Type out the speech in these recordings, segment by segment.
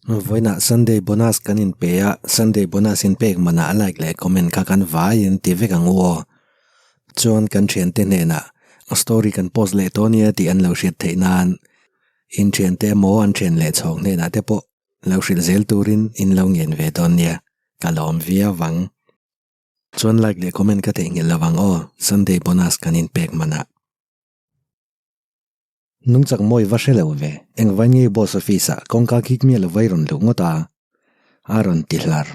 Vawiinah Sunday bonus kan inpe a, Sunday bonus inpek manah like leh comment kha kan vaiin ti vek ang u aw. Chuan kan thiante hnenah story kan post leh tawh nia tih an lo hriat theih nan in thiante emaw an thian leh chhawng hnenah te pawh lo hrilh zel turin in lo ngen ve dawn nia, ka lawm viau ang. Chuan like leh comment ka theihnghilh lo ang aw, Sunday bonus kan inpek manah. Nungchak mawi va hre lo ve, engvai nge boss office ah kawngka kik miah lo vai rawn luh ngawt a? A rawn ti hlar.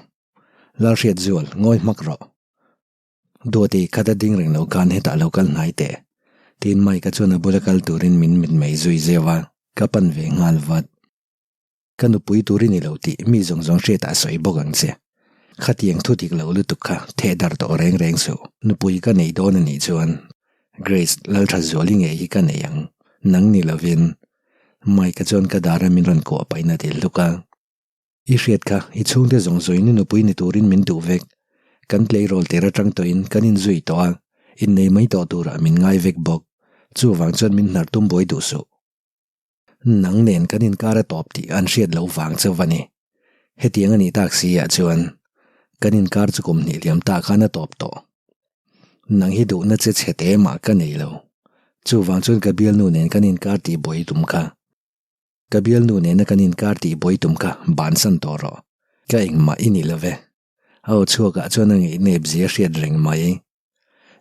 Lalhriat zual, ngawi hmak rawh. Duati, khata ding reng lo khan hetah lo kal hnai teh. Tiin Mike-a chuan a bula kal turin min mitmei zui zeuh a, ka pan ve nghal vat. Ka nupui tur i ni lo tih mi zawng zawng hriatah sawi bawk ang che. Khatiang thu dik lo lutuk kha theh dar tawh reng reng suh. Nupui ka nei dawn a nih chuan Grace Lalthazuali ngei hi ka nei ang, nang ni lovin. Mike-a chuan ka dara min rawn kuah pahin a ti hluk a. I hriat kha, i chhungte zawng zawin i nupui ni turin min duh vek. Kan tleirawl tir atang tawhin kan inzui tawh a, innei mai tawh turah min ngai vek bawk. Chuvang chuan min hnar tum buai duh suh. Nang nen kan inkar a tawp tih an hriat loh vang chauh a ni. Hetiang a nih tak si ah chuan kan inkar chu kum hnih liam ta khan a tawp tawh. Nang hi duhna che chhe te mah ka nei lo. Chuvang chuan ka bialnu nen kan inkar tih buai tum kha. Ka bialnu nena kan inkar tih buai tum kha bansan tawh rawh. Ka engmah i ni lo ve. A aw chhuakah chuan a ngeihnep zia hriat reng mai.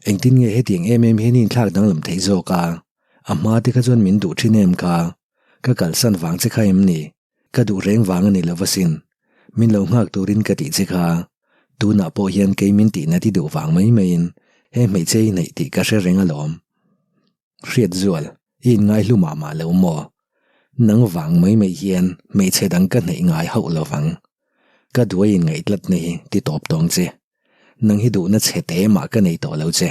Engtin nge hetiang em em hian inthlak danglam theih zawk a? A hma te kha chuan min duh thin em kha? Ka kalsan vang che kha em ni? Ka duh reng vang a ni lo asin. Min lo nghak turin ka tih che kha. Tunah pawh hian kei min tihna ti duh vang mai maiin he hmeichhe hi neih tih ka hre reng alawm. Hriat zual, i inngai hlu mah mah lo maw? Nang vang mai mai hian hmeichhe dang ka hneih ngai hauh lo vang. Ka duai inngaih tlatna hi ti tawp tawng che. Nang hi duhna chhe te mah ka nei tawh lo che.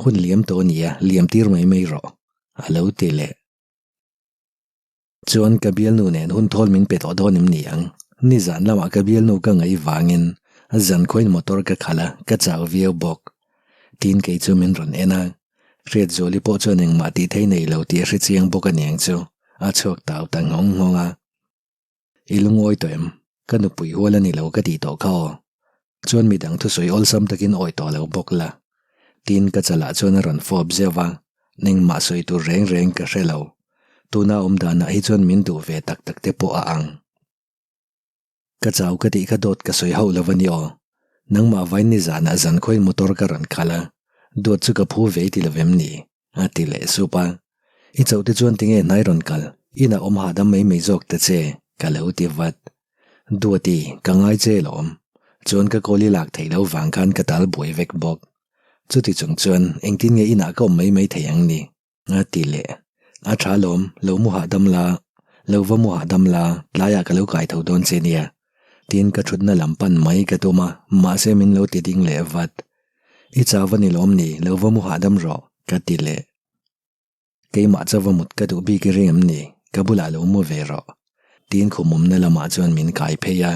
Hun liam tawh nia, liam tir mai mai rawh, a lo ti leh. Chuan ka bialnu nen hun thawl min pe tawh dawn em ni ang? Nizan lamah ka bialnu ka ngaih vangin zan khuain motor ka khalh a, ka chau viau bawk. Tin kei chu min rawn en a, Hriatzuali pawh chuan engmah tih thei nei lo tih a hre chiang bawk a niang chu, a chhuak tau ta nghawng nghawng a. I lungawi tawh em? Ka nupui hual a ni lo ka tih tawh kha aw. Chuan midang thusawi awlsam takin awi tawh lo bawk la. Tin ka chalah chuan a rawn fawp zeuh va, engmah sawi tur reng reng ka hre lo. Tuna awm danah hi chuan min duh ve tak tak te pawh a ang. Ka chau ka tih kha dawt ka sawi hauh lo a ni aw. Nangmah vain nizanah zan khawiin motor ka rawn khalh a, dawt chu ka phu ve i ti lo em ni? A ti leh sup a. I chauh te chuan tinge hnai rawn kal, inah awm hahdam mai mai zawk ta che, ka lo ti vat. Duati, ka ngai che lawm. Chuan ka kawl i lak theih loh vang khan ka tal buai vek bawk. Chuti chung chuan engtin nge inah ka awm mai mai thei ang ni? A ti leh. A tha lawm, lo mu hahdam la, lo va mu hahdam la, tlaiah ka lo kai tho dawn che nia. Tin ka thutna lam pan mai ka tum a, mahse min lo ti ding leh vat. I chau va ni lawm ni, lo va mu hahdam rawh, ka ti leh. Keimah chauva mut ka duh bik i ring em ni, ka bulah lo mu ve rawh. Tin khum awmna lamah chuan min kai phei a.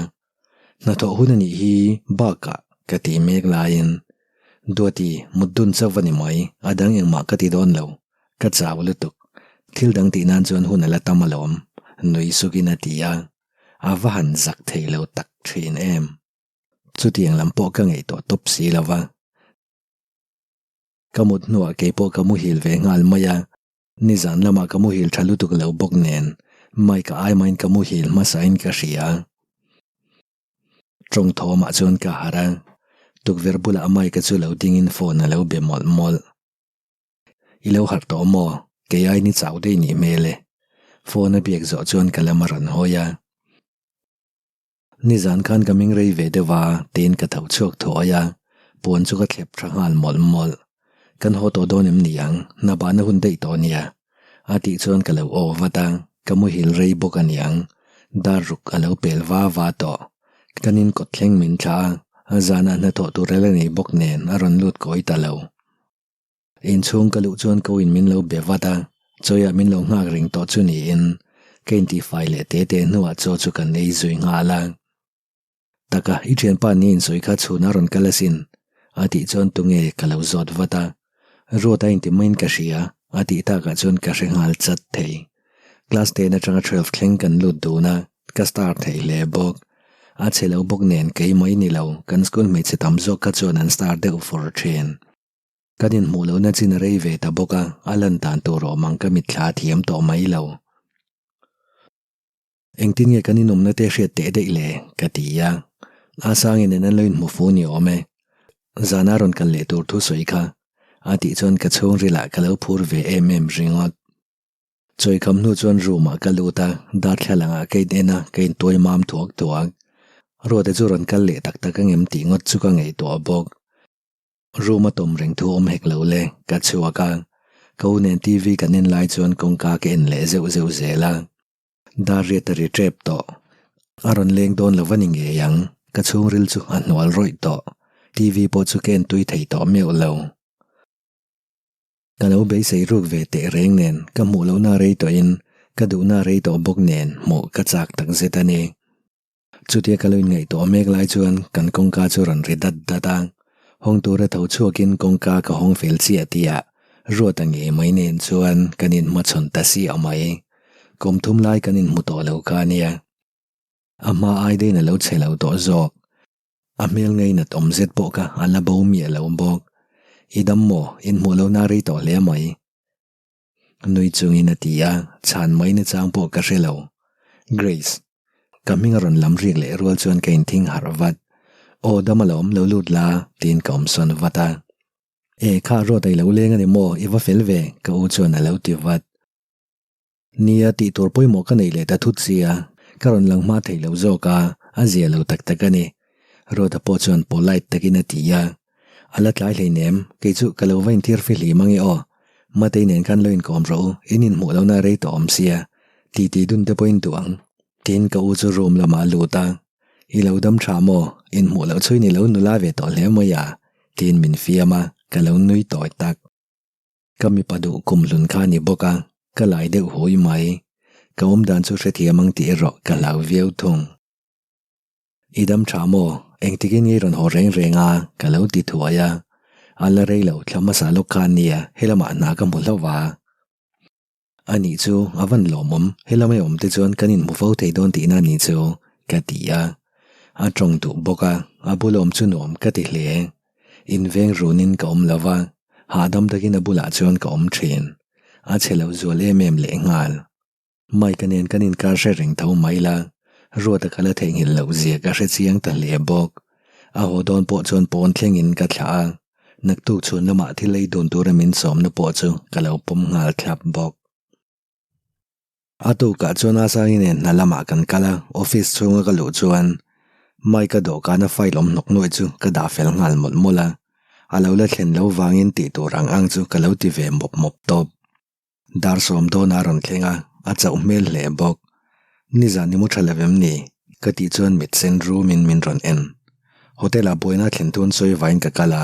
Hnathawh hun a nih hi bakah ka ti mek laiin, Duati, mut dun chauh va ni mai, a dang engmah ka ti dawn lo, ka chau lutuk. Thil dang tih nan chuan hun a la tam alawm, nui sukin a ti a. A va han zak thei lo tak thin em. Chutiang lam pawh ka ngaihtuah tawp si lo va. Ka mut hnuah kei pawh ka muhil ve nghal mai a, nizan lamah ka muhil tha lutuk lo bawk nen Mike-a ai mahin ka muhil hmasain ka hria. Tawng thawmah chuan ka harh a, tukverh bulah Mike-a chu lo dingin phone a lo be mawlh mawlh. I lo harh tawh maw? Kei ai ni chau daih nih hmel e. Phone a biak zawh chuan ka lam a rawn hawi a. Nizan khan ka ming rei ve deuh a, tiin ka tho chhuak thuai a, puan chu ka thlep tha nghal mawlh mawlh. Kan haw tawh dawn em ni ang, hna bahna hun daih tawh nia. A tih chuan ka lo aw vat a, ka muhil rei bawk a niang. Dar ruk a lo pel va va tawh. Kan in kawt thleng min thlah a, a zanah hnathawh tur rel a nei bawk nen a rawn lut kawi ta lo. Inchhung ka luh chuan ko in min lo be vat a, chawiah min lo nghak reng tawh chu niin ka intifai leh te te hnuah chaw chu kan ei zui nghal a. Taka, i thianpa ni insawi kha chhun a rawn kal asin, a tih chuan tunge ka lo zawt vat a. Ruat a inti maiin ka hria, a tih takah chuan ka hre nghal chat thei. Class ten atanga twelve thleng kan lut dun a. Ka star thei hle bawk. A chhe lo bawk nen kei mai ni lo, kan school hmeichhe tam zawk kha chuan an star deuh fur thin. Kan inhmuh lohna chin a rei ve ta bawk a, a lan dan tur awm ang ka mitthla a thiam tawh mai lo. Engtin nge kan inawmna te hriat teh daih le? ka ti a. A sangin nen an lo inhmu fu ni awm e. Zana rawn kal leh tur thu sawi kha a tih chuan ka chhungrilah ka lo phur ve em em ringawt. Chawikham hnu chuan room ah ka lut a, darthlalang ah ka in en a, ka in tuai mam thuak thuak. Ruata chu rawn kal leh tak tak angem tih ngawt chu ka ngaihtuah bawk. Room a tawm reng thu awm hek lo le, ka chhuak a. Ka u nen TV kan en lai chuan kawngka ka en leh zeuh zeuh zel a. Dar riat a ri tep tawh. A rawn leng dawn lo va ni ngei ang, ka chhungril chu a hnual rawih tawh. TV pawh chu ka en tui thei tawh meuh lo. Ka lo beisei ruk ve teh reng nen ka hmuh lohna rei tawhin ka duhna rei tawh bawk nen hmuh ka chak tak zet a ni. Chutia ka lo inngaihtuah mek lai chuan kan kawngka chu rawn ri dat dat a, hawng tura tho chhuakin kawngka ka hawng fel chiah tihah Ruata ngei mai nen chuan kan inhmachhawn ta siah mai. Kum thum lai kan inhmu tawh lo kha a nia. A hma ai daiin a lo chhe lo tawh zawk. A hmel ngainat awm zet pawh kha a la bo miah lo bawk. I dam maw? Inhmuh lohna rei tawh hle mai. Nui chungin a ti a, chhan mai nachang pawh ka hre lo. Grace. Ka hming a rawn lam rik leh rual chuan ka inthing harh vat. Aw dam alawm lo lut la, tiin ka awm sawn vat a. E kha ruat a i lo leng a ni maw, i va fel ve, ka u chuan a lo ti vat. Nia, tih tur pawimawh ka nei leh ta thut sia, ka rawn lang hma thei lo zawk a, a zia lo tak tak a ni. Ruata pawh chuan polite takin a ti a. A la tlai hleinem, kei chu ka lo va intir fihlim ange aw. Matei nen khan lo inkawm rawh u, in inhmuh lohna a rei tawh awm sia, titi dun te pawhin duh ang. Tiin ka u chu room lamah a lut a. I lo dam tha maw? Inhmuh loh chhuin i lo nula ve tawh hle mai a, tiin min fiam a, ka lo nui tawi tak. Ka mipa duh kum hlun kha ni bawk a, ka lai deuh hui mai. Ka awm dan chu hrethiam ang tih erawh ka hlau viau thung. I dam tha maw? Engtikin nge i rawn haw reng reng a? Ka lo ti thuai a. A la rei lo, thla hmasa lawk kha ania, helamah hna ka hmu hlauh va. A nih chu, a van lawmawm, helamai awm te chuan kan inhmu fo thei dawn tihna a nih chu, ka ti a. A tawng duh bawk a, a bula awm chu nuam ka ti hle. Inveng runin ka awm lo va, hahdam takin a bulah chuan ka awm thin. A chhe lo zual em em lehnghal. Mike-a nen kan inkar hre reng tho mai la, Ruata ka la theihnghilh loh zia ka hre chiang ta hle bawk. A haw dawn pawh chuan pawn thlengin ka thlah a, naktuk chhun lamah thil ei dun tura min sawmna pawh chu ka lo pawm nghal thlap bawk. A tukah chuan Asangi nen hna lamah kan kal a, office chhunga ka luh chuan Mike-a dawhkana file awm hnawk nuaih chu ka dah fel nghal mawlh mawlh a, a lo la thlen lo vangin tih tur ang ang chu ka lo ti ve mawp mawp tawp. Dar sawm dawn a rawn thleng a, a chauh hmel hle bawk. Nizan i mu tha lo em ni? Ka tih chuan mit sen rumin min rawn en. Hotel ah buaina thlen thun sawi vain ka kal a,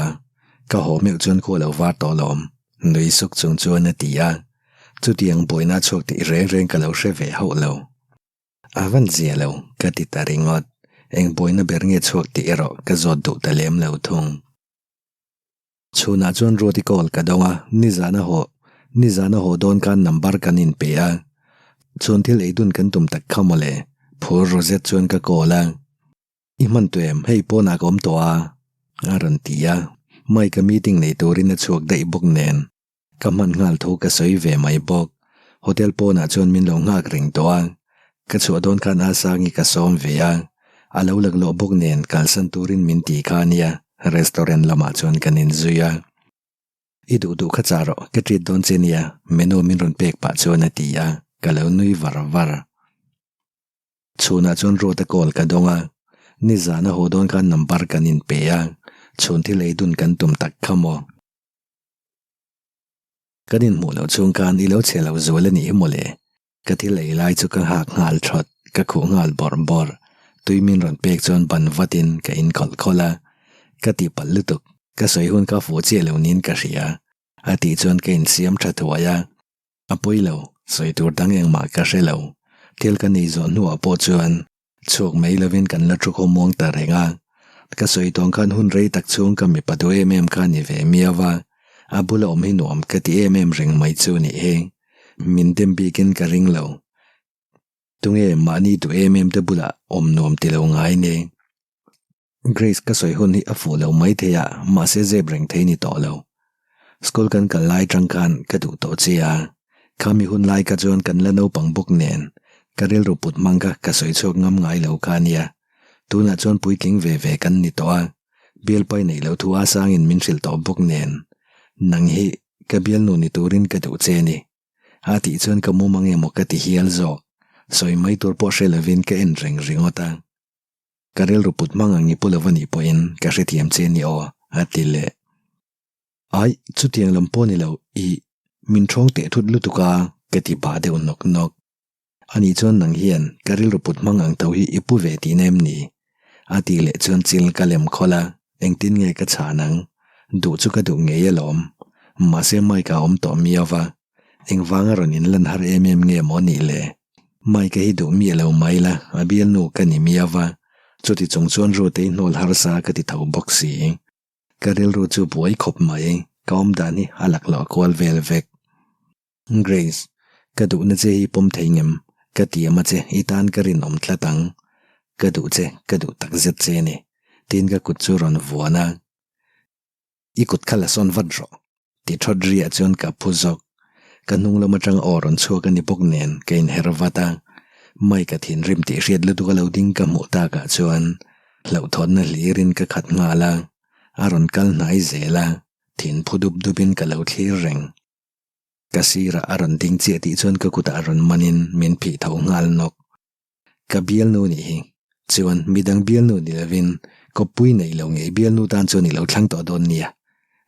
ka haw meuh chuan khu a lo var tawh lawm, nui suk chung chuan a ti a. Chutiang buaina chhuak tih reng reng ka lo hre ve hauh lo. A van zia lo, ka ti ta ringawt. Eng buaina ber nge chhuak tih erawh ka zawt duh ta lem lo thung. Chhunah chuan Ruati call ka dawng a, nizan a haw, nizan a haw dawn khan number kan inpe a, chhun thil ei dun kan tum tak kha mawle, phur ru zet chuan ka call a, I hman tawh em, hei pawnah ka awm tawh a, a rawn ti a, Mike-a meeting nei turin a chhuak daih bawk nen, ka hman nghal thu ka sawi ve mai bawk, hotel pawnah chuan min lo nghak reng tawh a, ka chhuah dawn khan a Sangi ka sawm ve a, a lo laklawh bawk nen kalsan turin min ti kha ania, restaurant lamah chuan kan inzui a. I duh duh kha chah rawh, ka treat dawn che nia, menu min rawn pek pah chuan a ti a, ka lo nui var var. Chhunah chuan Ruata call ka dawng a, nizan a haw dawn khan number kan inpe a, chhun thil ei dun kan tum tak kha maw. Kan inhmuh loh chhung khan i lo chhe lo zual a nih hi mawle. Ka thil ei lai chu ka nghak nghal thawt, ka khuh nghal bawrh bawrh. Tui min rawn pek chuan ban vatin ka in khawlh khawlh a. Ka tihpalh lutuk, ka sawi hun ka fuh chiah lo niin ka hria. A tih chuan ka insiam tha thuai a. A pawi lo, sawi tur dang engmah ka hre lo. Thil ka nei zawh hnuah pawh chuan chhuak mai lovin kan la thu khawmuang ta reng a. Ka sawi tawng khan hun rei tak chhung ka mipa duh em em kha ni ve miau a, a bula awm hi nuam ka ti em em reng mai chu nih hi. Min dem bikin ka ring lo. Tunge mahni duh em em te bulah awm nuam ti lo ngai ne? Grace ka sawi hun hi a fuh lo mai thei a, mahse zep reng thei ni tawh lo. School kan kal lai tang khan ka duh tawh che a, khami hun lai kha chuan kan la naupang bawk nen ka rilru put hmang kha ka sawi chhuak ngam ngai lo kha nia. Tunah chuan puitling ve ve kan ni tawh a, bialpai neih loh thu a sangin min hrilh tawh bawk nen nang hi ka bialnu ni turin ka duh che ni. A tih chuan ka mum ang emaw ka ti hial zawk. Sawi mai tur pawh hre lovin ka en reng ringawt a. Ka rilru put hmang ang i pu lo a nih pawhin ka hrethiam che ni aw, a ti leh. Ai, chutiang lam pawh ni lo, i min ṭhawng teh thut lutuk a, ka ti bah deuh nawk nawk. Ani chuan nang hian ka rilru put hmang ang tho hi i pu ve tihna em ni? A tih leh chuan chil ka lem khawlh a, engtin nge ka chhan ang? Duh chu ka duh ngei alawm. Mahse Mike a awm tawh miau va, engvanga rawn inlan har em em nge maw nih le? Mike hi duh miah lo mai la, a bialnu ka ni miau va, chuti chung chuan Ruth-i hnawl harsa ka ti tho bawk si. Ka rilru chu buai khawp mai, ka awm dan hi a laklawh kual vel vek. Grace, ka duhna che hi pawm thei ngem, ka tiam a che, i tan ka rinawm tlat ang. Ka duh che, ka duh tak zet che a ni, tiin ka kut chu rawn vuan a. I kut kha la sawn vat rawh, ti thawt riah chuan ka phu zawk. Ka hnung lam atang aw rawn chhuak a ni bawk nen ka inher vat a. Mike-a thinrim tih hriat lutuk a lo ding ka hmuh takah chuan hlauhthawnna hlirin ka khat nghal a, a rawn kal hnai zel a, thin phu dup dupin ka lo thlir reng. Ka sirah a rawn ding chiah tih chuan ka kutah rawn manin min phih tho nghal nawk. Ka bialnu nih hi chuan midang bialnu ni lovin kawppui neih lo ngei bialnu tan chuan i lo thlang tawh dawn nia,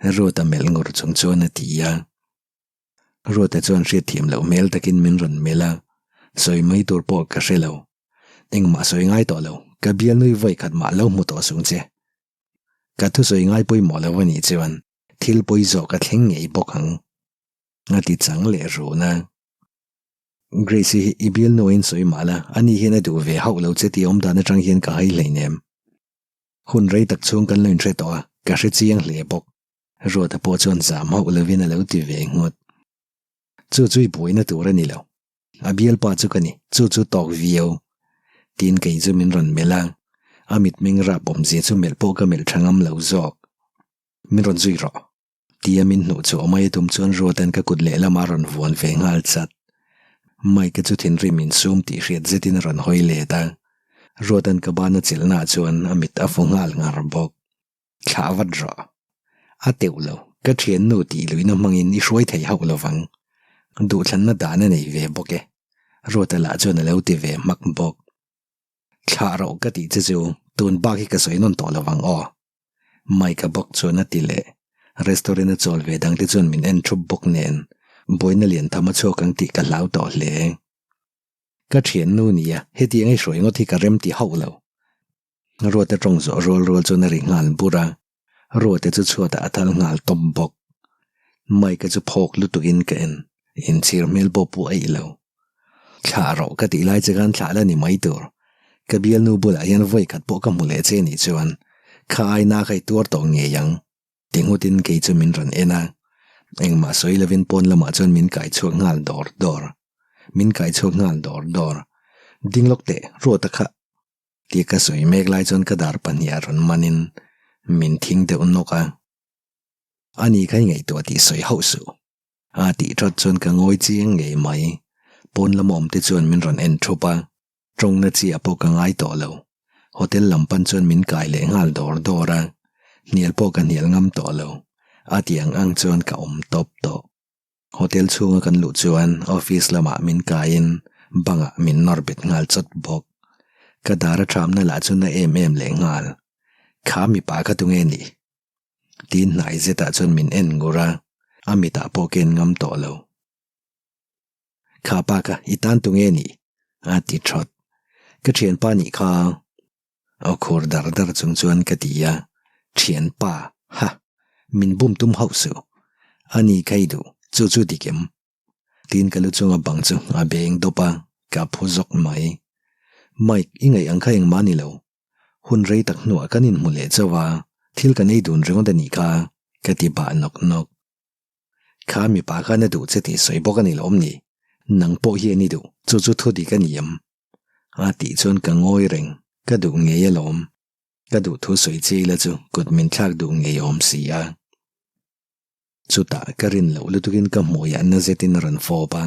Ruata melh ngur chung chuan a ti a. Ruata chuan hriatthiam loh hmel takin min rawn melh a, sawi mai tur pawh ka hre lo. Engmah sawi ngai tawh lo, ka bialnui vawi khat mah lo hmu tawh sung che. Ka thusawi ngai pawimawh lo a nih chuan Thil pawi zawk a thleng ngei bawk ang, a ti chang leh run a. Grace hi i bialnuain sawi mah la, ani hian a duh ve hauh lo che tih awm dan atang hian ka hai hleinem. Hun rei tak chhung kan lo inhre tawh a, ka hre chiang hle bawk. Ruata pawh chuan zam hauh lovin a lo ti ve nghut. Chu chu i buaina tur a ni lo. A bialpa chu ka ni, chu chu tawk viau. Tiin kei chu min rawn melh a, a mitmeng rap awmzia chu melh pawh ka melh tha ngam lo zawk. Min rawn zui rawh. Tia min hnuh chhuah mai a tum chuan Ruata'n ka kut lehlam a rawn vuan ve nghal chat. Mike-a chu thinrim insum tih hriat zetin a rawn hawi let a. Ruata'n ka bana chelhnaah chuan a mit a fu nghal ngar bawk. Thlah vat rawh. A teuh lo, ka thiannu tih luihna hmangin i hruai thei hauh lovang. Duhthlanna dan a nei ve bawk e. Ruata lah chuan a lo ti ve hmak bawk. Thlah rawh ka tih che chu tun bak hi ka sawi nawn tawh lovang aw. Mike-a bawk chuan a ti leh. Restaurant a chawl ve dangte chuan min en thup bawk nen buaina lian tham a chhuak ang tih ka hlau tawh hle. Ka thiannu nia, hetiang i hruai ngawt hi ka rem ti hauh lo. Ruata tawng zawh rual rual chuan a ri nghal bur a, Ruata chu chhuatah a thal nghal tawp bawk. Mike-a chu phawk lutukin ka en, inchhir hmel pawh pu aih lo. Thlah rawh ka tih lai che khan thlah la ni mai tur. Ka bialnu bulah hian vawi khat pawh ka hmu leh che nih chuan kha aina kha i tuar tawh ngei ang. Ti nghutin kei chu min rawn en a, engmah sawi lovin pawn lamah chuan min kai chhuak nghal dawr dawr. Min kai chhuak nghal dawr dawr. Ding lawk teh, Ruata kha. Tia ka sawi mek lai chuan ka dar pahnih a rawn manin min thing deuh nawk a. Ani kha i ngaihtuah tih sawi hauh suh. A tih that chuan ka ngawi chiang ngei mai. Pawn lam awm te chuan min rawn en thup a, tawngna chiah pawh ka ngai tawh lo. Hotel lam pan chuan min kai leh nghal dawr dawr a, hnial pawh ka hnial ngam tawh lo. A tih ang ang chuan ka awm tawp tawh. Hotel chhunga kan luh chuan office lamah min kaiin bangah min nawr bet nghal chawt bawk. Ka dar a thamna lah chu na em em leh nghal. Kha mipa kha tunge nih? Tiin hnai zetah chuan min en ngur a, a mitah pawh ka en ngam tawh lo. Kha pa kha i tan tunge nih? A ti thawt. Ka thianpa nih kha. Aw khur dar dar chung chuan ka ti a, Thianpa, ha! Min bum tum hauh suh. Ani kha i duh, chu chu dik em? Tiin ka lu chunga bang chu a beng dawp a, ka phu zawk mai. Mike, i ngaih ang kha engmah a ni lo. Hun rei tak hnuah kan inhmu leh chauh a, thil kan ei dun ringawt a nih kha, ka ti bah nawk nawk. Kha mipa khan a duh che tih sawi bawk a ni lawm ni? Nang pawh hian i duh, chu chu thu dik a ni em? A tih chuan ka ngawi reng, ka duh ngei alawm. Ka duh thu sawi chi ila chu kut min thlak duh ngei awm si a. Chutah ka rin loh lutukin ka hmuiah na zetin a rawn fawp a,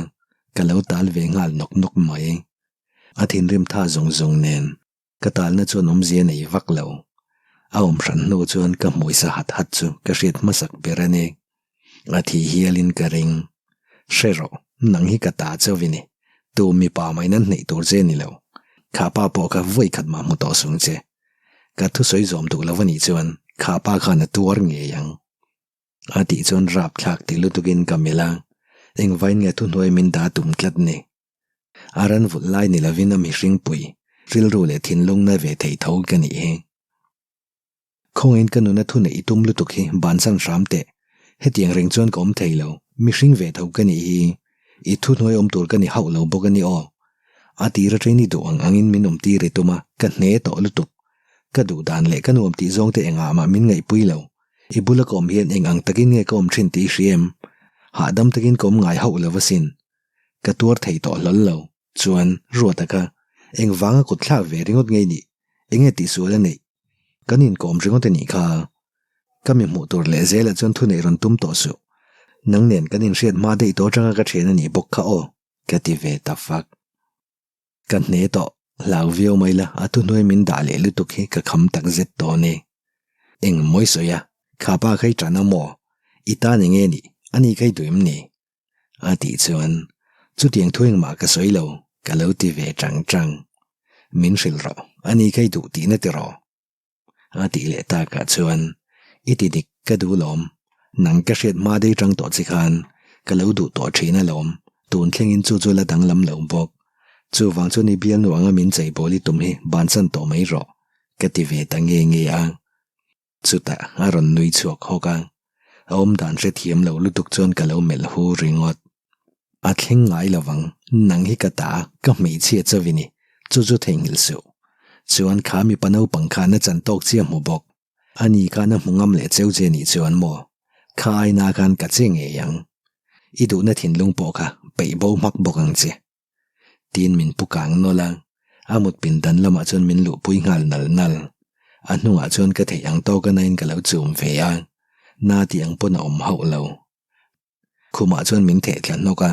ka lo tal ve nghal nawk nawk mai. A thinrim tha zawng zawng nen ka talna chuan awmzia nei vak lo. A awm hran hnu chuan ka hmui sa hat hat chu ka hriat hmasak ber a ni. A thi hialin ka ring. Hre rawh, nang hi ka ta chauh i ni. Tu mipa mai nan hneih tur che ni lo. Kha pa pawh kha vawi khat mah hmu tawh sung che. Ka thusawi zawm duh lo a nih chuan kha pa khan a tuar ngei ang. A tih chuan rapthlak ti lutukin ka melh a, engvain nge thuhnuai min dah tum tlat ni. A ran vulh lai ni lovin a mihring pui, rilru leh thinlung na ve thei tho ka nih hi. Khawngaiin ka nuna thu neih i tum lutuk hi bansan hram teh. Hetiang reng chuan ka awm thei lo, mihring ve tho ka nih hi. I thuhnuai awm tur ka ni hauh lo bawk a ni aw. A tir atangin i duh ang angin min awm tir i tum a, ka hne tawh lutuk. Ka duh dan leh ka nuam tih zawng te engah mah min ngaihpui lo. I bula ka awm hian eng ang takin nge ka awm thin tih i hria em? Hahdam takin ka awm ngai hauh lo asin. Ka tuar thei tawh hlawl lo. Chuan, Ruata kha, engvanga kut thlak ve ringawt ngei nih? Enge tihsual a neih? Kan inkawm ringawt a nih kha. Ka mi hmuh tur leh zelah chuan thu neih rawn tum tawh suh. Nang nen kan inhriat hma daih tawh atanga ka thian a nih bawk kha aw, ka ti ve ta fak. Ka hne tawh, hlau viau mai la, a thuhnuai min dah leh lutuk hi ka kham tak zet tawh a ni. Eng mawi sawi a, kha pa kha i tan a maw? I tan eng nge nih? A ni kha i duh em ni? A tih chuan, Chutiang thu engmah ka sawi lo, ka lo ti ve chang chang. Min hrilh rawh, a ni kha i duh tihna ti rawh. A tih leh takah chuan, I ti dik, ka duh lawm. Nang ka hriat hma dei tang tawh che khan, ka lo duh tawh thin alawm. Tun thlengin chu chu la danglam lo bawk. Chuvang chuan i bialnu anga min cheibawl i tum hi bansan tawh mai rawh, ka ti ve ta nge nge a. Chutah a rawn nui chhuak hawk a, a awm dan hrethiam lo lutuk chuan ka lo melh hu ringawt. A thleng ngai lo vang, nang hi ka ta, ka hmeichhia chauh i ni, chu chu theihnghilh suh. Chuan kha mipa naupang khan a chan tawk chiah hmu bawk. Ani khan a hmu ngam leh cheu che nih chuan maw, kha aina khan ka che ngei ang. I duhna thinlung pawh kha peih bo hmak bawk ang che. Tiin min pu kang nawlh a, a mut pindan lamah chuan min luhpui nghal nal nal. A hnungah chuan ka theih ang tawk a nain ka lo chum ve a, na tih ang pawn a awm hauh lo. Khumah chuan min theh thla hnawk a,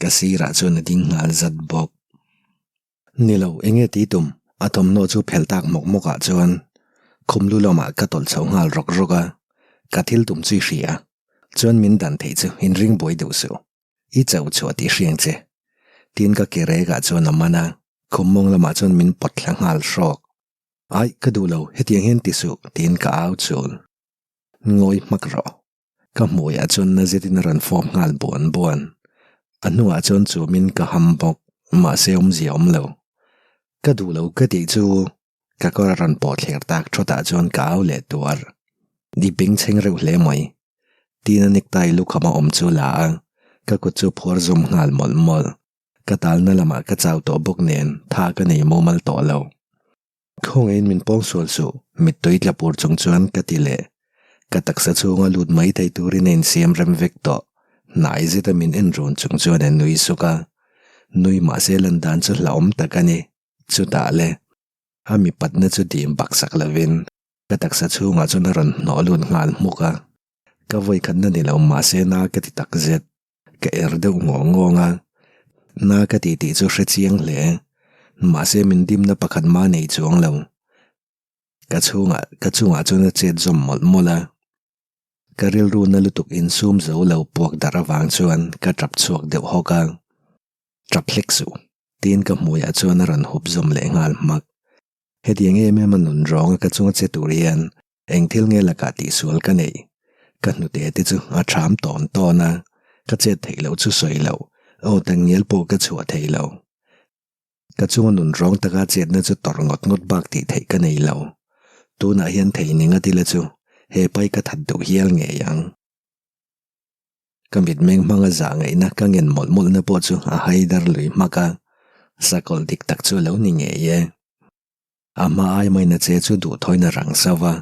ka sirah chuan a ding nghal zat bawk. Ni lo, enge ti tum? A thawmhnaw chu phelh tak mawk mawkah chuan khum lu lamah ka tawlh chho nghal rawk rawk a, ka thil tum chu i hria. Chuan min dan theih chu inring buai deuh suh. I chauh chhuah tih hriang che. Tin ka ke rekah chuan a man a, khum mawng lamah chuan min pawt thla nghal hrawk. Aih, ka duh lo, hetiang hian ti suh, tiin ka au chul. Ngawi hmak rawh. Ka hmuiah chuan na zetin a rawn fawp nghal buan buan. A hnungah chuan chumin ka ham bawk, mahse awmzia awm lo. Ka duh lo ka tih chu ka kawr a rawn pawh thler tak thawtah chuan ka au leh tuar. I bengchheng reuh hle mai. Tina necktie lukham a awm chu la a, ka kut chu phuar zawm nghal mawlh mawlh. Ka talna lamah ka chau tawh bawk nen tha ka nei mumal tawh lo. Khawngaihin min pawng sual suh, mittui tla pur chung chuan ka ti leh. Ka taksa chhunga lut mai thei turin a insiam rem vek tawh. Hnai zeta min en run chung chuan a nui suk a. Nui mahse lan dan chu hlauhawm tak a ni. Chutah le, a mipatna chu dim baksak lovin ka taksa chhungah chuan a rawn hnawh lut nghal hmuk a. Ka vawikhatna ni lo mahse na ka ti tak zet. Ka er deuh ngawng ngawng a, na ka ti tih chu hre chiang hle. Mahse min dimna pakhat mah nei chuang lo. Ka chhungah ka chungah chuan a chet zawm mawlh mawlh a. Ka rilru na lutuk insum zo lo puak darh avang chuan ka tap chhuak deuh hawk a. Tap hlek suh, tiin ka hmuiah chuan a rawn hup zawm leh nghal hmak. Hetiang em em a nun rawnga ka chunga che tur hian eng thil nge lakah tihsual ka neih? Ka hnute te chu a ṭham tawn tawn a, ka chet theih loh chu sawi loh, aw tangial pawh ka chhuah thei lo. Ka chunga nun rawng taka chetna chu tawrh ngawt ngawt bak tih theih ka nei lo. Tunah hian thei ning a tila chu he pai ka that duh hial ngei ang. Ka mitmeng hmanga zah ngaihna ka ngen mawlh mawlhna pawh chu a haidar lui hmak a, sakawlh dik tak chu a lo ni ngei e. A hma ai maina che chu duhthawina rang sauh va,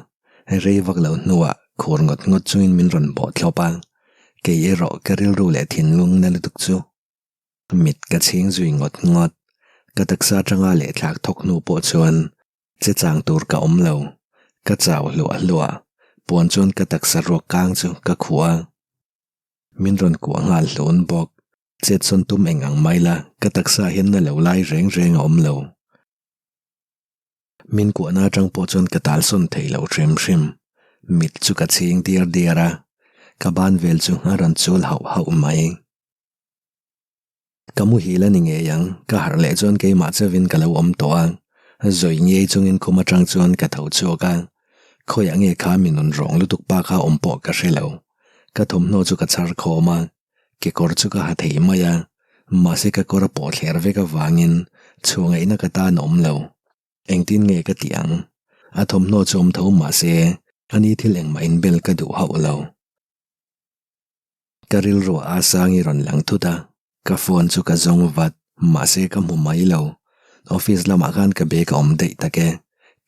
rei vak lo hnuah khur ngawt ngawt chungin min rawn bawh thlawp a, kei erawh ka rilru leh thinlung na lutuk chu mit ka chhing zui ngawt ngawt. Ka taksa atanga lehthlak thawk hnu pawh chuan che chang tur ka awm lo. Ka chau hluah hluah. Puan chuan ka taksa ruak kang chu ka khuh a. Min rawn kuah nghal hlun bawk. Chetsawn tum eng ang mai la, ka taksa hian na lo lai reng reng a awm lo. Min kuahna atang pawh chuan ka talsawn thei lo hrim hrim. Mit chu ka chhing diar diar a, ka ban vel chu a rawn chul hauh hauh mai. Ka muhil a ni ngei ang, ka harh leh chuan keimah chauhin ka lo awm tawh a. Zawi ngei chungin khum atang chuan ka tho chhuak a, khawiah nge kha mi nun rawng lutuk pa kha awm pawh ka hre lo. Ka thawmhnaw chu ka chhar khawm a, Kekawr chu ka ha thei mai a, mahse ka kawr a pawh thler vek avangin chhuangaihna ka tan a awm lo. Engtin nge ka tih ang? A thawmhnaw chu awm tho mahse ani thil engmah inbel ka duh hauh lo. Ka rilru a Asangi rawn lang thut a, ka phone chu ka zawng vat, mahse ka hmu mai lo. Office lamah khan ka bag a awm daih tak e.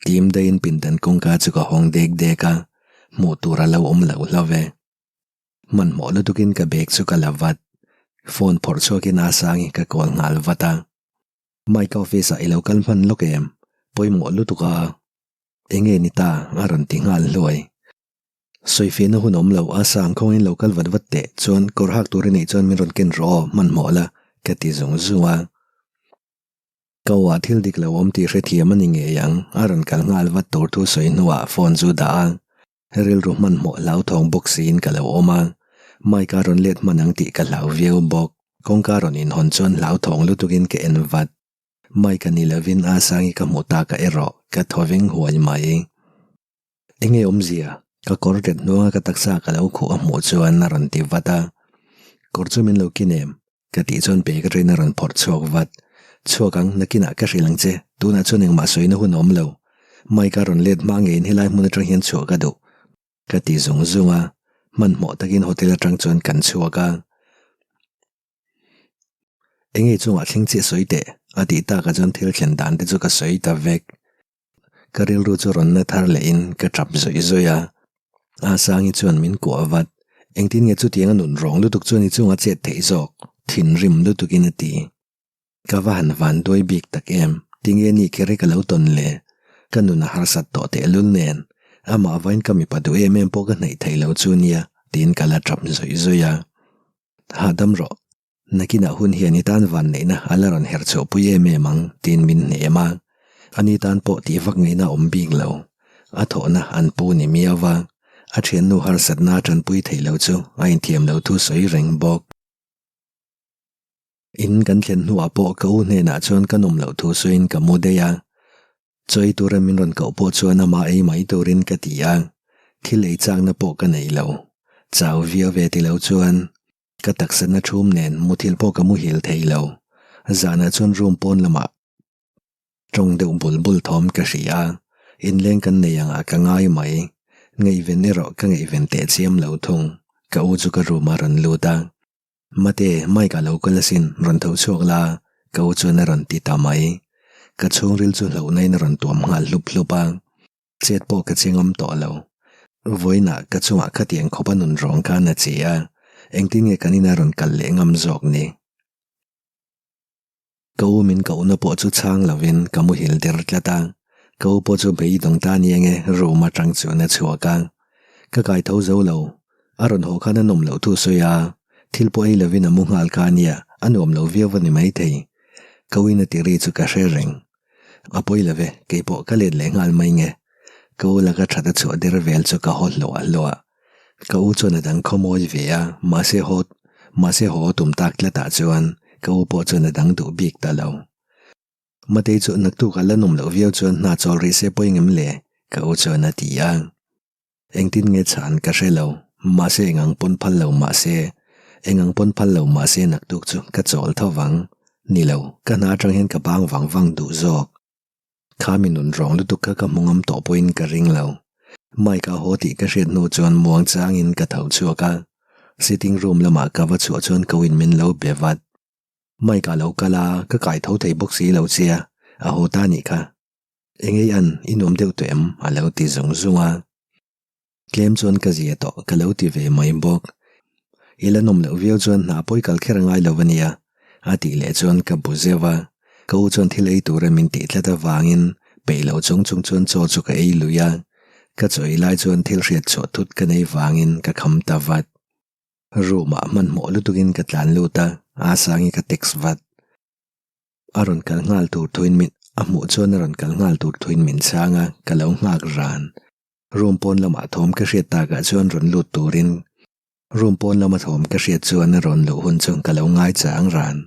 Tim daihin pindan kawngka chu ka hawng dek dek a, hmuh tur a lo awm lo hlauh e. Hmanhmawh lutukin ka bag chu ka la vat. Phone phawrh chhuakin a Sangi ka call nghal vat a. Mike office ah i lo kal hman lawk em? Pawimawh lutuk a. Enge ni ta? a rawn ti nghal hluai. Sawifiahna hun awm lo a Sang khawngin lo kal vat vat teh chuan kawr hak tur i neih chuan min rawn ken rawh aw hmanhmawh la ka ti zung zung a. Ka aw ah thil dik lo awm tih hrethiam a ni ngei ang a rawn kal nghal vat tur thu sawi hnuah phone chu dah a. Rilru hmanhmawh hlauthawng bawk siin ka lo awm a, Mike a rawn let hman ang tih ka hlau viau bawk. Kawngka rawn inhawn chuan hlauthawng lutukin ka en vat. Mike a ni lovin a Sangi ka hmuh takah erawh ka thaw veng huai mai. Enge awmzia? Ka kawr ret hnuanga ka taksa ka lo khuh a hmuh chuan a rawn ti vat a. Kawr chu min lo kin em? Ka tih chuan bag atangin a rawn phawrh chhuak vat. Chhuak ang, nakinah ka hrilh ang che, tunah chuan engmah sawina hun a awm lo. Mike a rawn let hma ngeiin helai hmun atang hian chhuah ka duh. Ka ti zung zung a, hmanhmawh takin hotel atang chuan kan chhuak a. Enge chungah thleng chiah sawi teh, a tih takah chuan thil thlen dan te chu ka sawi ta vek. Ka rilru chu rawn na thar lehin ka tap zawih zawih a. A Sangi chuan min kuah vat. Engtin nge chutiang a nun rawng lutuk chuan i chunga chet theih zawk? Thinrim lutukin a ti. Ka va han van duai bik tak em? Tinge ni kher hi ka lo tawn le? Ka nun a harsat tawh tehlul nen. Amah vain ka mipa duh em em pawh ka hnaih thei lo chu nia tiin ka la tap zawih zawih a. Hahdam rawh. Nakinah hun hian i tan vanneihna a la rawn herh chhuahpui em em ang tiin min hnem a, ani tan pawh tih vak ngaihna a awm bik lo. A thawhna an pu ni miau va, a thiannu harsatna a tanpui theih lo chu a inthiam lo thu sawi reng bawk. In kan thlen hnuah pawh ka u hnenah chuan ka nawm loh thu sawiin ka mu daih a, chawi tura min rawn koh pawh chuan amah ei mai turin ka ti a, thil ei chakna pawh ka nei lo. Chau viau ve ti lo chuan Ka taksa na thum nen muthilh pawh ka muhil thei lo. Zanah chuan room pawn lamah tawng deuh bul bul thawm ka hria a, inleng kan nei angah ka ngai mai. Ngaihven erawh ka ngaihven teh chiam lo thung. Ka u chu ka room a rawn lut a. Mate, Mike a lo kal asin, rawn tho chhuak la, ka u chuan a rawn ti ta mai. Ka chhungril chu hlauhnain a rawn tuam nghal hlup hlup a. Chet pawh ka chengawm tawh lo. Vawiinah ka chungah khatiang khawp a nun rawng khan a che a, engtin nge kan ina rawn kal leh ngam zawk ni? Ka u min kohna pawh chu chhang lovin ka muhil der tlat a, ka u pawh chu beidawng ta nia nge room atang chuan a chhuak a. Ka kai tho zo lo, a rawn haw khan a nawm loh thu sawi a, thil pawh ei lovin a mu nghal kha ania, a nuam lo viau a ni maithei. Ka uina ti ri chu ka hre reng. A pawi lo ve, kei pawh ka let leh nghal mai nge. Ka u laka that a chhuah der vel chu ka haw hluah hluah. Ka u chuan a dang khawmawi ve a, mahse haw mahse haw tum tak tlatah chuan ka u pawh chuan a dang duh bik ta lo. Matei chu naktuk a la nawm loh viau chuan hna chawl rih se pawi ngem le? Ka u chuan a ti a. Engtin nge chhan ka hre lo, mahse engang pawn phal lo mahse, engang pawn phal lo mahse naktuk chu ka chawl tho vang. Ni lo, ka hna atang hian ka bang vang vang duh zawk. Kha mi nun rawng lutuk kha ka hmu ngam tawh pawhin ka ring lo. Mike a haw tih ka hriat hnu chuan muang changin ka tho chhuak a, sitting room lamah ka va chhuah chuan ka win min lo be vat. Mike a lo kal a, ka kai tho thei bawk si lo che a, a haw ta nih kha. Engei an, i nuam deuh tawh em? a lo ti zung zung a. Tlem chuan ka zia tawh ka lo ti ve mai bawk. I la nawm loh viau chuan hna pawi kal kher a ngai lo a nia, a tih leh chuan ka bu zeuh a. Ka u chuan thil ei tura min tih tlat avangin peih lo chung chung chuan chaw chu ka ei lui a, ka chaw ei lai chuan thil hriat chhuah thut ka nei vangin ka kham ta vat. Room ah hmanhmawh lutukin ka tlan lut a, a sangi ka text vat. A rawn kal nghal tur thuin min a hmuh chuan a rawn kal nghal tur thuin min chhang a, ka lo nghak ran. Room pawn lamah thawm ka hriat takah chuan rawn lut turin room pawn lama thawm ka hriat chuan a rawn luh hun chu ka lo ngai chang ran.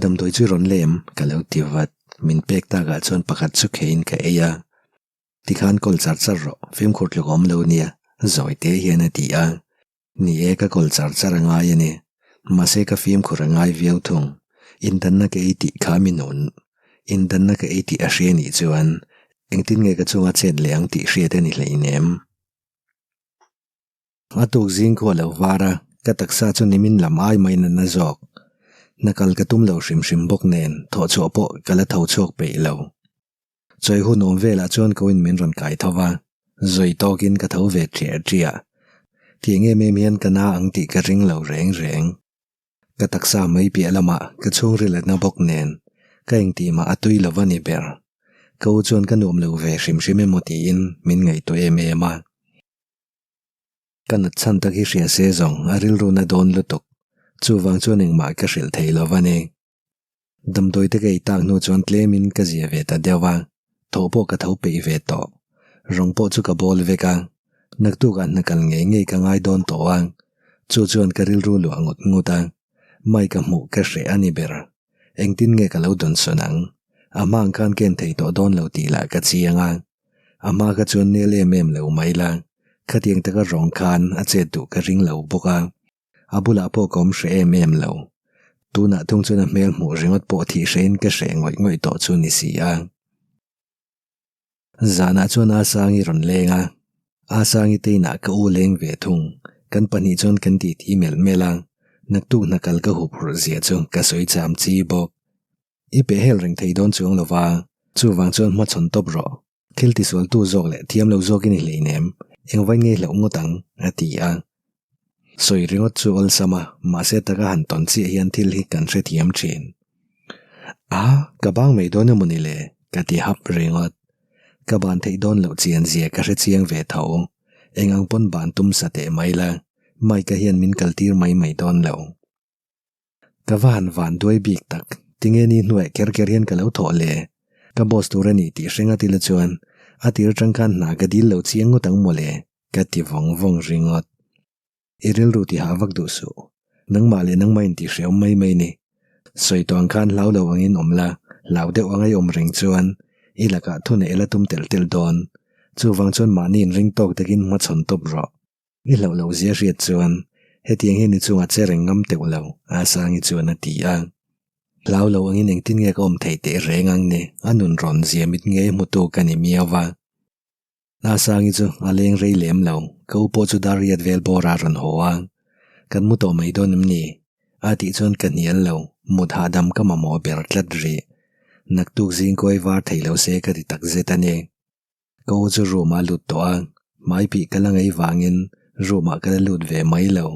Damdawi chu rawn lem ka lo ti vat. Min pek takah chuan pakhat chu kheiin ka ei a. Tikhan kawl char char rawh, fimkhur tluk awm lo nia, zawi te hian a ti a. Ni e, ka kawl char char a ngai a ni. Mahse ka fimkhur a ngai viau thung. Indanna ka ei tih kha mi nun. Indanna ka ei tih a hria nih chuan engtin nge ka chunga chet leh ang tih hriat a ni hleinem. A tuk zing khu a lo var a, ka taksa chu nimin lam ai maiin a na zawk. Hna kal ka tum lo hrim hrim bawk nen thawh chhuah pawh ka la tho chhuak peih lo. Chawi hun awm velah chuan ko in min rawn kai tho va, zawi tawkin ka tho ve ṭiah ṭiah. Tiang em em hian ka na ang tih ka ring lo reng reng. Ka taksa mai piah lamah ka chhungril a na bawk nen ka engtih mah a tui lo va ni ber. Ka u chuan ka nuam lo ve hrim hrim emaw tiin min ngaihtuah em em a. Ka nat chhan tak hi hria se zawng a rilru na dawn lutuk. Chuvang chuan engmah ka hrilh thei lo va ni. Damdawi te ka ei tak hnu chuan tlemin ka zia ve ta deuh a, thaw pawh ka tho peih ve tawh. Rawng pawh chu ka bawl vek a, naktukah hna kal ngei ngei ka ngai dawn tawh a, chu chuan ka rilru luah ngut ngut a, Mike-a hmuh ka hreh a ni ber. Engtin nge ka lo dawn sawn ang? A hma ang khan ken thei tawh dawn lo tih lah ka chiang a, a hma kha chuan nel em em lo mai la, khatiang taka rawng khan a chet duh ka ring lo bawk a. A bulah pawh ka awm hreh em em lo. Tunah thung chuan a hmel hmuh ringawt pawh thih hrehin ka hreh ngawih ngawih tawh chu ni si a. Zanah chuan Asangi rawn leng a, Asangi te inah ka u leng ve thung. Kan pahnih chuan kan titi melh melh a, naktuk hna kal ka hup hurh zia chu ka sawi cham chi bawk. I pehhel reng thei dawn chuang lo va, chuvang chuan hmachhawn tawp rawh. Thil tisualtu zawk leh thiam lo zawkin i hleinem, engvain ngei hlauh ngawt ang, a ti a. Sawi ringawt chu awlsam a, mahse taka han tawn chiah hian thil hi kan hrethiam thin. A, ka bang mai dawn emaw ni le? ka ti hap ringawt. Ka ban theih dawn loh chian zia ka hrechiang ve tho. Eng ang pawn ban tum sa teh mai la, Mike-a hian min kaltir mai mai dawn lo. Ka va han van duai bik tak, tinge ni hnuaih ker ker hian ka lo thawh le? Ka boss tur a ni tih hrenga tila chuan a tir atang khan hna ka dil lo chiang ngawt ang mawle, ka ti vawng vawng ringawt. I rilru ti hah vak duh suh, nangmah leh nangmah in tihhrehawm mai mai ni. Sawi tawh ang khan hlau lo angin awm la, hlau deuh anga i awm reng chuan i lakah thuneih la tum telh telh dawn. Chuvang chuan mahni inring tawk takin hmachhawn tawp rawh. I hlauh loh zia hriat chuan hetiang hian i chungah che reng ngam teuh lo, Asangi chuan a ti a. Hlau lo angin engtin nge ka awm theih teh reng ang ni, a nun rawn zia mit ngei hmutu ka ni miau va. Asangi chu a leng rei lem lo, ka u pawh chu dar riat vel bawr a rawn haw a. Kan mu tawh mai dawn em ni? A tih chuan ka hnial lo, mut hahdam ka mamawh ber tlat rih. Naktuk zing kuai var thei lo se ka ti takzet a ni. Ka u chu room ah lut tawh a, hmai pih ka la ngei vangin room ah ka la lut ve mai lo.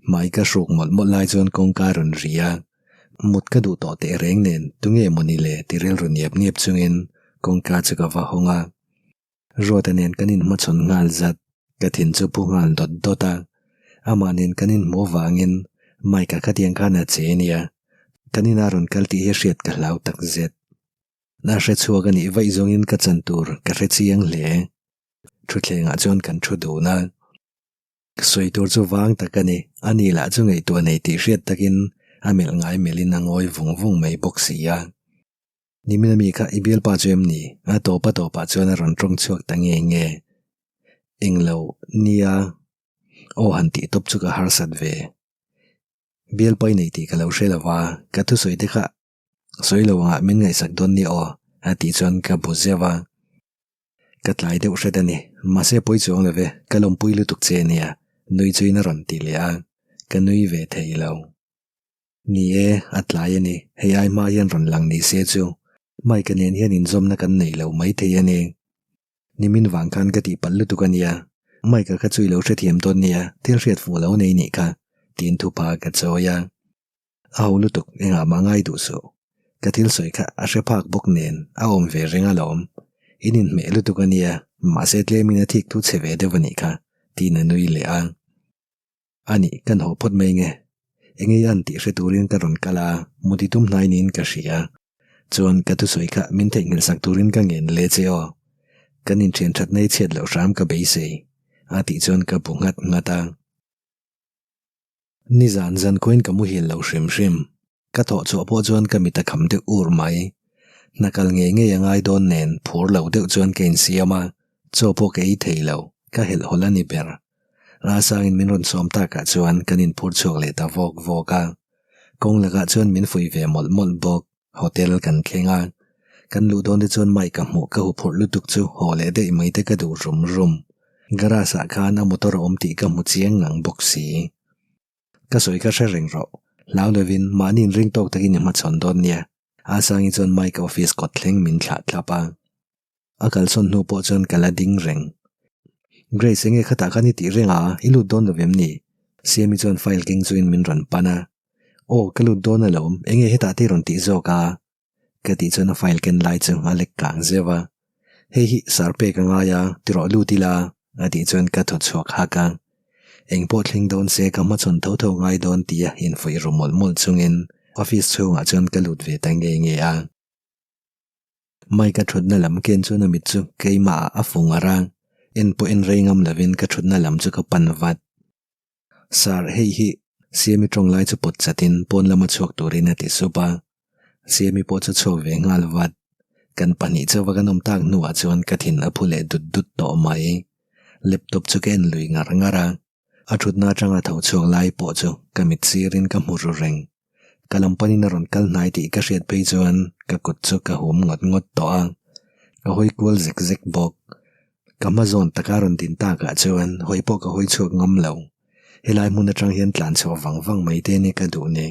Hmai ka hruk mawlh mawlh lai chuan kawngka a rawn ri a, mut ka duh tawh teh reng nen tunge mawni le ti rilru niap niap chungin kawngka chu ka va hawng a. Ruata nen kan inhmachhawn nghal zat, ka thin chu pu nghal dawt dawt a, amah nen kan inhmuh vangin Mike-a khatiang khan a che nia, kan inah rawn kal tih hi hriat ka hlau takzet. A hre chhuak a nih vaih zawngin ka chan tur ka hre chiang hle. Thutthlengah chuan kan thu dun a. Sawi tur chu vang tak a ni. A ni lah chu ngaihtuah nei tih hriat takin a melh ngai melhin a ngawi vung vung mai bawk si a. Nimin ami kha i bialpa chu em ni? A tawp a tawpah chuan a rawn tawng chhuak ta nge nge. Englo, nia. Aw han tih tawp chu ka harsat ve. Bialpa i nei tih ka lo hre lo va, ka thusawi te kha Sawi lo angah min ngaihsak dawn ni aw, a tih chuan ka bu zeuh a. Ka tlai deuh hret a ni, mahse pawi chuang lo ve, ka lawmpui lutuk che ania, nui chuin a rawn ti leh a, ka nui ve thei lo. Ni e, a tlai a ni, hei ai hma hian rawn lang ni se chu, Mike-a nen hian inzawmna kan nei lo maithei a ni. Nimin vang khan ka tihpalh lutuk a nia, Mike-a kha chu i lo hrethiam dawn nia, thil hriat fuh lo nei nih kha, tiin thupa ka chawi a. A ho lutuk, engah mah ngai duh suh. Ka thil sawi kha a hre phak bawk nen a awm ve reng alawm. In inhmeh lutuk a nia, mahse tlemin a thik thu chhe ve deuh a nih kha, tiin a nui leh a. A nih, kan haw phawt mai nge? Eng ei an tih hre turin ka rawn kal a, muti tum hnai niin ka hria. Chuan ka thusawi kha min theihnghilh sak turin ka ngen le che aw. Kan inthian thatna i chhiat loh hram ka beisei, a tih chuan ka bu nghat nghat a. Nizan zan khuain ka muhil lo hrim hrim. Ka thawh chhuah pawh chuan ka mit a kham deuh ur mai. Hna kal ngei ngei a ngai dawn nen phur lo deuh chuan ka insiam a, chaw pawh ka ei thei lo, ka helh hawlh a ni ber. Rasangin min rawn sawm takah chuan kan inphur chhuak leh ta vawk vawk a. Kawng lakah chuan min fuih ve mawlh mawlh bawk. Hotel kan thleng a, kan luh dawn te chuan Mike a hmuh ka huphurh lutuk chu haw leh daih mai te ka duh rum rum. Garage ah khan a motor a awm tih ka hmu chiang ngang bawk si. Ka sawi ka hre reng rawh. Hlau lovin mahni inring tawk takin i hmachhawn dawn nia. Asangi chuan Mike office kawt thleng min thlah thlap a. A kalsawn hnu pawh chuan ka la ding reng. Grace enge khatah khan i tih reng a, i lut dawn lo vem ni? Siami chuan file keng chuin min rawn pan a. Aw, ka lut dawn alawm, enge hetah te i rawn tih zawk a? Ka tih chuan a file ken lai chu a lek kang zeuh a. Hei hi sar pek a ngai a, ti rawh lut ila, a tih chuan ka thaw chhuak hak a. Eng pawh thleng dawn se ka hmachhawn tho tho ngai dawn tia infuih ru mawlh mawlh chungin office chhungah chuan ka lut ve ta nge nge a. Mike-a thutna lam ken chuan a mit chu keimahah a fu ngar a, en pawh en rei ngam lovin ka thutna lam chu ka pan vat. Sir, hei hi Siami tawng lai chu pawt chatin pawn lama chhuak turin a ti sup a. Siami pawh chu chhuak ve nghal vat. Kan pahnih chauha kan awm tak hnuah chuan ka thin a phu leh dut dut tawh mai. Laptop chu ka en lui ngar ngar a. A thutna atanga tho chhuak lai pawh chu ka mit sirin ka hmu ru reng. Ka lam panin a rawn kal hnai tih ka hriat phei chuan ka kut chu ka hum ngawt ngawt tawh a, ka hawi kual zek zek bawk. Ka hma zawn taka rawn din takah chuan hawi pawh ka hawi chhuak ngam lo. Helai hmun atang hian tlan chhuah vang vang mai te ni ka duh ni.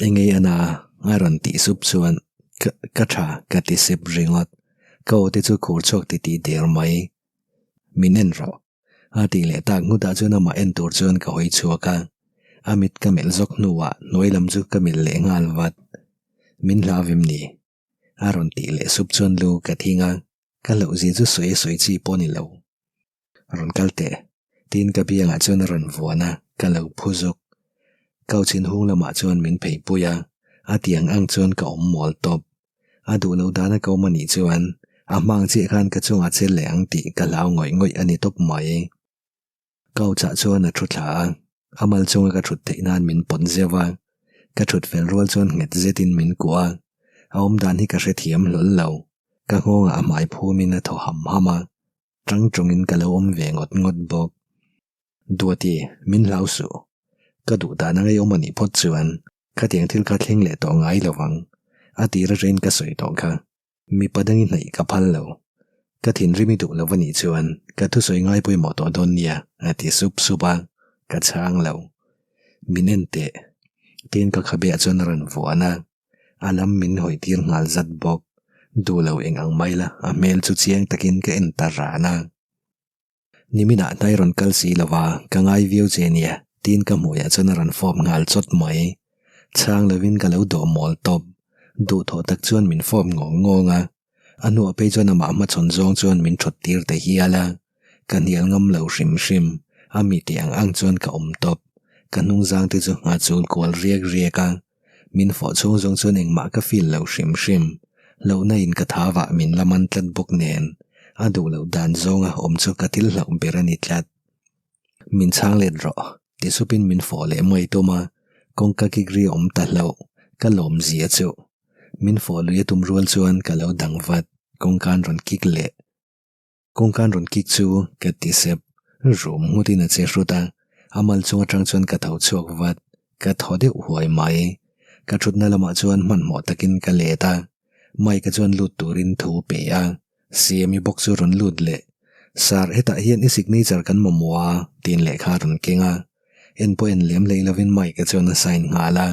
Engei ana a rawn tih sup chuan ka ka tha ka ti sep ringawt. Ka aw te chu khur chhuak ti tih der mai. Min en rawh. A tih leh tak nghutah chuan amah en tur chuan ka hawi chhuak a, a mit ka melh zawk hnuah hnuai lam chu ka melh leh nghal vat. Min hlau vem ni? A rawn tih leh sup chuan lu ka thing a, ka hlauhzia chu sawi a sawi chi pawh a ni lo. Rawn kal teh, tiin ka biangah chuan a rawn vuan a, ka lo phu zuk. Couch in hung lamah chuan min phei pui a, a tiang ang chuan ka awm mawl tawp. A duh loh dana ka awm a nih chuan a hmang chiah khan ka chungah chel leh ang tih ka hlau ngawih ngawih a ni tawp mai. Couch ah chuan a thu thla a, a mal chunga ka thut theih nan min pawt zeuh a, ka thut fel rual chuan nghet zetin min kuah a, a awm dan hi ka hrethiam hlawl lo, ka nghawngah a hmai phumin a thaw ham ham a, tang tawngin ka lo awm ve ngawt ngawt bawk. Duati, min hlau suh. Ka duh dan a ngeiawm a nih phawt chuan Khatiang thil kha thleng leh tawh ngai lo vang. A tir atangin ka sawi tawh kha. Mipa dangin hnaih ka phal lo. Ka thinrim i duh lo a nih chuan ka thusawi ngai pawimawh tawh dawn nia, a ti sup sup a, ka chhang lo. Min en teh. Tiin ka khabeah chuan a rawn vuan a, a lam min hawi tir nghal zat bawk. Duh lo eng ang mai la, a hmel chu chiang takin ka en ta ran a. Niminah hnai rawn kal si lo va, ka ngai viau che nia, tiin ka hmuiah chuan a rawn fawp nghal chawt mai. Chhang lovin ka lo dawh mawl tawp. Duhthawh tak chuan min fawp ngawng ngawng a. A hnuah phei chuan amah hmachhawn zawng chuan min thawt tir ta hial a. Ka hnial ngam lo hrim hrim, a mi tih ang ang chuan ka awm tawp. Ka hnungzang te chu a chul kual riak riak a. Min fawh chhung zawng chuan engmah ka feel lo hrim hrim. Hlauhna in ka thavah min la man tlat bawk nen, a duh loh dan zawnga awm chu ka thil hlauh ber a ni tlat. Min chhang let rawh, ti supin min fawh leh mai tum a, kawngka kik ri a awm ta hlauh, ka lawm zia chu. Min fawh lui a tum rual chuan ka lo dang vat, kawngka an rawn kik leh. Kawngka an rawn kik chu ka ti sep, rum nghutin a che hrut a, a mal chung atang chuan ka tho chhuak vat, ka thaw deuh huai mai. Ka thutna lamah chuan hmanhmawh takin ka let a, Mike-a chuan lut turin thu pe a, Siami bawk chu rawn lut leh, Sir, hetah hian i signature kan mamawh a, tiin lehkha a rawn keng a, en pawh en lem hlei lovin Mike-a chuan a sign nghal a,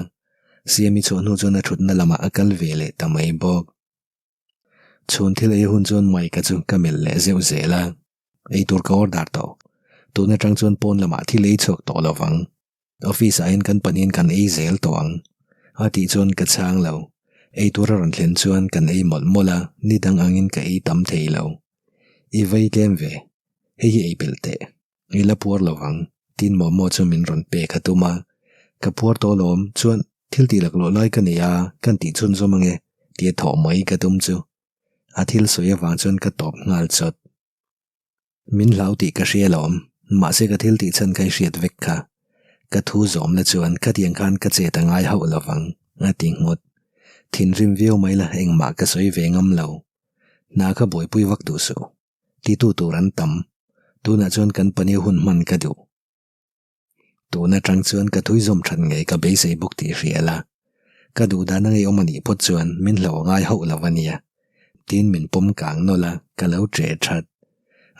Siami chhuah hnu chuan a thutna lamah a kal ve leh ta mai bawk. Chhun thil ei hun chuan Mike-a chu ka melh leh zeuh zel a, eitur ka order tawh. Tun atang chuan pawn lamah thil ei chhuak tawh lo vang. Office ah hian kan pahnihin kan ei zel tawh ang. A tih chuan ka chhang lo. Ei tur a rawn thlen chuan kan ei mawlh mawlh a, ni dang angin ka ei tam thei lo. I vei tlem ve. Hei hi ei belh teh. I la puar lo vang. Tin momo chu min rawn pek a tum a. Ka puar tawh alawm, chuan thil tih laklawh lai ka nei a, kan tih chhunzawm ange, tia thawh mai ka tum chu. A thil sawi avang chuan ka tawp nghal chawt. Min hlau tih ka hria alawm, mahse ka thil tih chhan kha i hriat vek kha. Ka thu zawm la chuan khatiang khan ka chet a ngai hauh lovang, a ti nghut. Thinrim viau mai la engmah ka sawi ve ngam lo. Hna kha buaipui vak duh suh. Titu tur an tam. Tunah chuan kan pahnih hun hman ka duh. Tun atang chuan ka thui zawm that ngei ka beisei bawk tih hria la. Ka duh dan a ngeiawm a nih phawt chuan min hlo a ngai hauh lo a nia. Tin min pawm kang nawlh a, ka lo ṭeh that.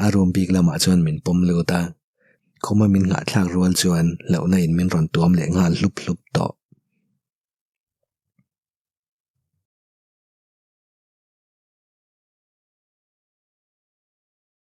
A room bik lamah chuan min pawm lut a. Khuma min nghahthlak rual chuan hlauhna in min rawn tuam leh nghal hlup hlup tawh.